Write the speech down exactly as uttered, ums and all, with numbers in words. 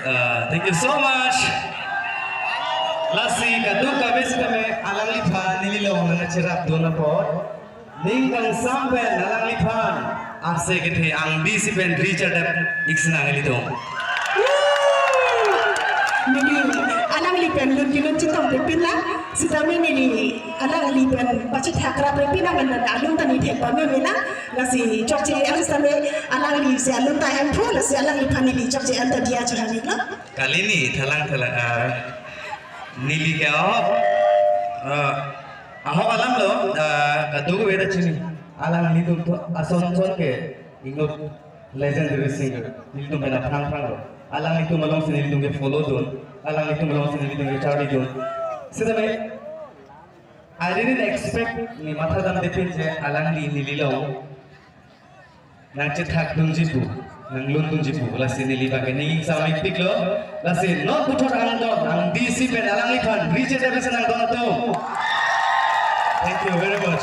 Uh, thank you so much. Lasi kadokave sitame alangliphan neli along nangcherapdun apot, ning kangsam pen alangliphan arse kethe angdi si pen ri chadap ik sinang ilitum. Neli alangli pen lun kelun chetongte pinlang, sitame neli alangli pen pachethak rapre pinlang, neli alun ta nithek pame melang. Lasi chokche-en sitame alangli si alun ta hemphu, lasi alangliphan neli chokche-en ta diya chehang iklo. Kali ni thalang thalang, ah, neli ke, oh, ah, Ahok alam lo, ah, kadokave ta chini. Alanglitum to ason son ke inut legendary singer. Nelitum pen aphrang phrang lo. Alanglitum alongsi nelitum ke follow dun. Alanglitum alongsi nelitum ke charli dun. Sitame, I didn't expect, ne mathadamde pinsi alangli neli along nangchethak dunji pu, nanglun dunji pu, lasi neli abangke ning ingsam ikpiklo, lasi non puthot angdon, angdisi pen alangliphan, Richard Davidson angdon atum. Thank you very much.